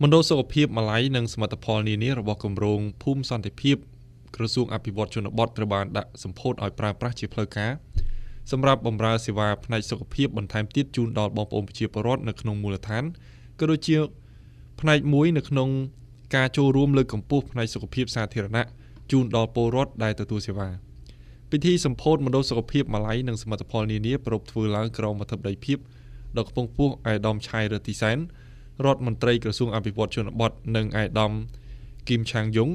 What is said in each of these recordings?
មណ្ឌលសុខភាពម៉ាឡៃនិងសមិទ្ធផលនានារបស់គម្រោងភូមិសន្តិភាពក្រសួងអភិវឌ្ឍជនបទត្រូវបានដាក់សម្ពោធឲ្យប្រើប្រាស់ជាផ្លូវការសម្រាប់បម្រើសេវាផ្នែកសុខភាពបន្ថែមទៀតជូនដល់បងប្អូនប្រជាពលរដ្ឋនៅក្នុងមូលដ្ឋានក៏ដូចជាផ្នែកមួយនៅក្នុងការចូលរួមលើកកម្ពស់ផ្នែកសុខភាពសាធារណៈជូនដល់ពលរដ្ឋដែលទទួលសេវាពិធីសម្ពោធមណ្ឌលសុខភាពម៉ាឡៃនិងសមិទ្ធផលនានាប្រារព្ធធ្វើឡើងក្រោមអធិបតីភាពដ៏ខ្ពង់ខ្ពស់ឯកឧត្តមឆាយរិទ្ធីសែនរដ្ឋមន្ត្រីក្រសួងអភិវឌ្ឍជនបទនិងឯកឧត្តមគីមឆាងយុង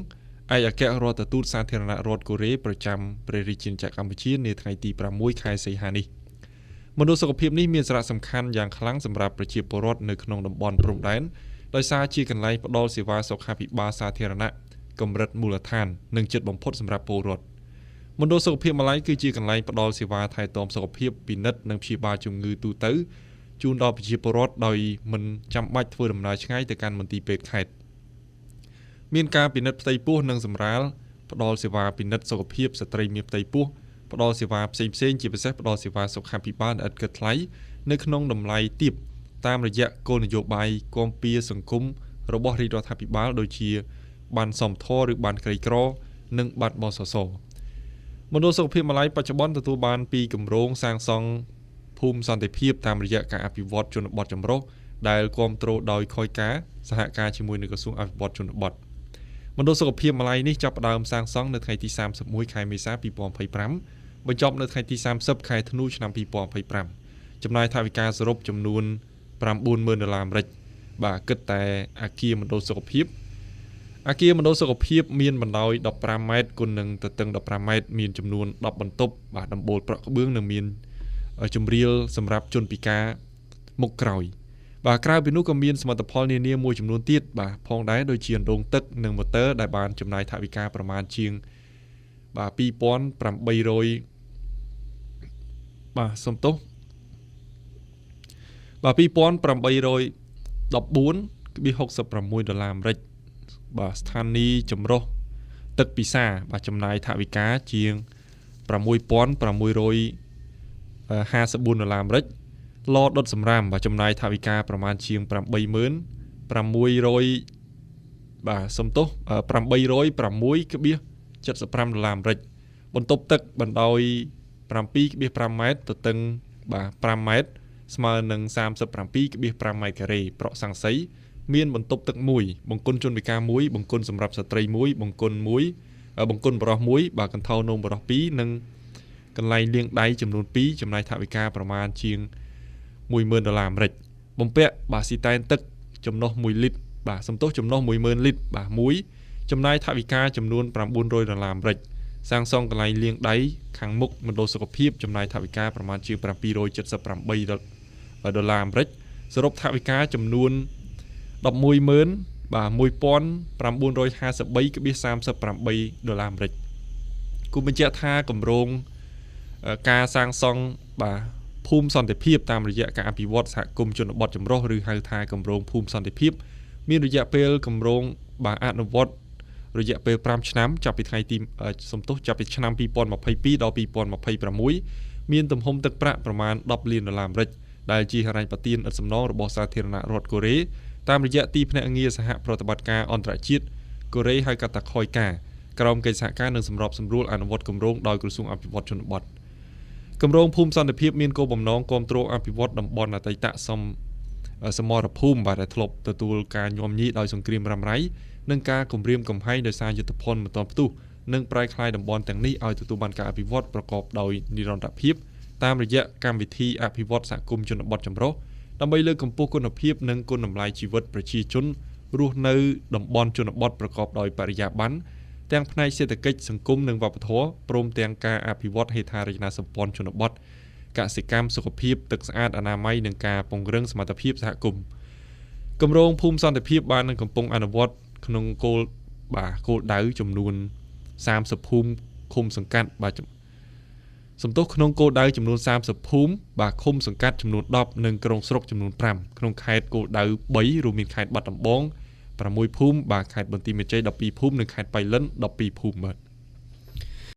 ឯកអគ្គរដ្ឋទូតសាធារណរដ្ឋកូរ៉េប្រចាំព្រះរាជាណាចក្រកម្ពុជានាថ្ងៃទី6ខែសីហានេះមណ្ឌលសុខភាពនេះមានសារៈសំខាន់យ៉ាងខ្លាំងសម្រាប់ប្រជាពលរដ្ឋនៅក្នុងតំបន់ព្រំដែនដោយសារជាកន្លែងផ្ដល់សេវាសុខាភិបាលសាធារណៈកម្រិតមូលដ្ឋាននិងជិតបំផុតសម្រាប់ពលរដ្ឋមណ្ឌលសុខភាពម៉ាឡៃគឺជាកន្លែងផ្ដល់សេវាថែទាំសុខភាពពិនិត្យនិងព្យាបាលជំងឺទូទៅជូនដល់ប្រជាពលរដ្ឋដោយមិនចាំបាច់ធ្វើដំណើរឆ្ងាយទៅកាន់មន្ទីរពេទ្យខេត្តមានការពិនិត្យផ្ទៃពោះនិងសម្រាលផ្ដល់សេវាពិនិត្យសុខភាពស្ត្រីមានផ្ទៃពោះផ្ដល់សេវាផ្សេងៗជាពិសេសផ្ដល់សេវាសុខាភិបាលឥតគិតថ្លៃនៅក្នុងតម្លៃទាបតាមរយៈគោលនយោបាយគាំពារសង្គមរបស់រាជរដ្ឋាភិបាលដូចជាបានសមធម៌ឬបានក្រីក្រនិងបាត់បសសមណ្ឌលសុខភាពម៉ាឡៃបច្ចុប្បន្នទទួលបានពីគម្រោងសាងសង់ភូមិសន្តិភាពតាមរយៈការអភិវឌ្ឍជនបទចម្រុះដែលគាំទ្រដោយខយការសហការជាមួយនឹងក្រសួងអភិវឌ្ឍជនបទមណ្ឌលសុខភាពម៉ាឡៃនេះចាប់ផ្ដើមសាងសង់នៅថ្ងៃទី31ខែមេសា2025បញ្ចប់នៅថ្ងៃទី30ខែធ្នូឆ្នាំ2025ចំណាយថវិកាសរុបចំនួន90000ដុល្លារអាមេរិកបាទគិតតែអាគារមណ្ឌលសុខភាពអាគារមណ្ឌលសុខភាពមានបណ្ដោយ15ម៉ែត្រគុណនឹងទទឹង15ម៉ែត្រមានចំនួន10បន្ទប់បាទដំបូលប្រក់ក្បឿងនិងមានជម្រាលសម្រាប់ជនពិការមុខក្រោយបាទក្រៅពីនោះក៏មានសមិទ្ធផលនានាមួយចំនួនទៀតបាទផងដែរដូចជាអណ្ដូងទឹកនិងម៉ូទ័រដែលបានចំណាយថវិកាប្រមាណជាងបាទ2800បាទសំទោសបាទ2814.66ដុល្លារអាមេរិកបាទស្ថានីយ៍ចម្រុះទឹកពិសាបាទចំណាយថវិកាជាង6654ដុល្លារអាមេរិកឡដុតសម្រាមបាទចំណាយថវិកាប្រមាណជាង80600បាទសំទោស806.75ដុល្លារអាមេរិកបន្ទប់ទឹកបណ្ដោយ7.5ម៉ែត្រទទឹងបាទ5ម៉ែត្រស្មើនឹង 37.5 ម៉ែត្រការ៉េប្រក់ស័ង្កសីមានបន្ទប់ទឹកមួយបង្គន់ជនពិការមួយបង្គន់សម្រាប់ស្ត្រីមួយបង្គន់មួយបង្គន់បរោះមួយបាទកន្ធោនោមបរោះ2និងកន្លែងលាងដៃចំនួន2ចំណាយថវិកាប្រមាណជាង10000ដុល្លារអាមេរិកបំពាក់បាទស៊ីតែនទឹកចំណុះ1លីត្របាទសំទោសចំណុះ10000លីត្របាទ1ចំណាយថវិកាចំនួន900ដុល្លារអាមេរិកសាងសង់កន្លែងលាងដៃខាងមុខមណ្ឌលសុខភាពចំណាយថវិកាប្រមាណជាង778ដុល្លារអាមេរិកសរុបថវិកាចំនួន110,000បាទ1953.38ដុល្លារអាមេរិកគូបញ្ជាក់ថាគម្រោងការសាងសង់បាទភូមិសន្តិភាពតាមរយៈការអភិវឌ្ឍសហគមន៍ជនបទចម្រុះឬហៅថាគម្រោងភូមិសន្តិភាពមានរយៈពេលគម្រោងបាទអនុវត្តរយៈពេល5ឆ្នាំចាប់ពីថ្ងៃទីសំទោសចាប់ពីឆ្នាំ2022ដល់2026មានទំហំទឹកប្រាក់ប្រមាណ10លានដុល្លារអាមេរិកដែលជាហិរញ្ញប្បទានឥតសំណងរបស់សាធារណរដ្ឋកូរ៉េតាមរយៈទីភ្នាក់ងារសហប្រតិបត្តិការអន្តរជាតិកូរ៉េហៅកាត់ថាខយកាក្រោមកិច្ចសហការនិងសម្របសម្រួលអនុវត្តគម្រោងដោយក្រសួងអភិវឌ្ឍជនបទគម្រោងភូមិសន្តិភាពមានគោលបំណងគាំទ្រអភិវឌ្ឍតំបន់អតីតសមរភូមិបាទដែលធ្លាប់ទទួលការញោមញីដោយសង្គ្រាមរ៉ាំរ៉ៃនិងការគំរាមកំហែងដោយសារយុទ្ធភណ្ឌមិនទាន់ផ្ទុះនិងប្រែក្លាយតំបន់ទាំងនេះឲ្យទទួលបានការអភិវឌ្ឍប្រកបដោយនិរន្តរភាពតាមរយៈកម្មវិធីអភិវឌ្ឍសហគមន៍ជនបទចម្រុះដើម្បីលើកកម្ពស់គុណភាពនិងគុណតម្លៃជីវិតប្រជាជនរស់នៅតំបន់ជនបទប្រកបដោយបរិយាបន្នទាំងផ្នែកសេដ្ឋកិច្ចសង្គមនិងវប្បធម៌ព្រមទាំងការអភិវឌ្ឍហេដ្ឋារចនាសម្ព័ន្ធជនបទកសិកម្មសុខភាពទឹកស្អាតអនាម័យនិងការពង្រឹងសមត្ថភាពសហគមន៍គម្រោងភូមិសន្តិភាពបាននឹងកំពុងអនុវត្តក្នុងគោលបាទគោលដៅចំនួន30ភូមិឃុំសង្កាត់បាទសំទោសក្នុងគោលដៅចំនួន30ភូមិបាទឃុំសង្កាត់ចំនួន10និងក្រុងស្រុកចំនួន5ក្នុងខេត្តគោលដៅ3រួមមានខេត្តបាត់ដំបង6ភូមិបាទខេត្តបន្ទាយមានជ័យ12ភូមិនិងខេត្តបៃលិន12ភូមិបាទ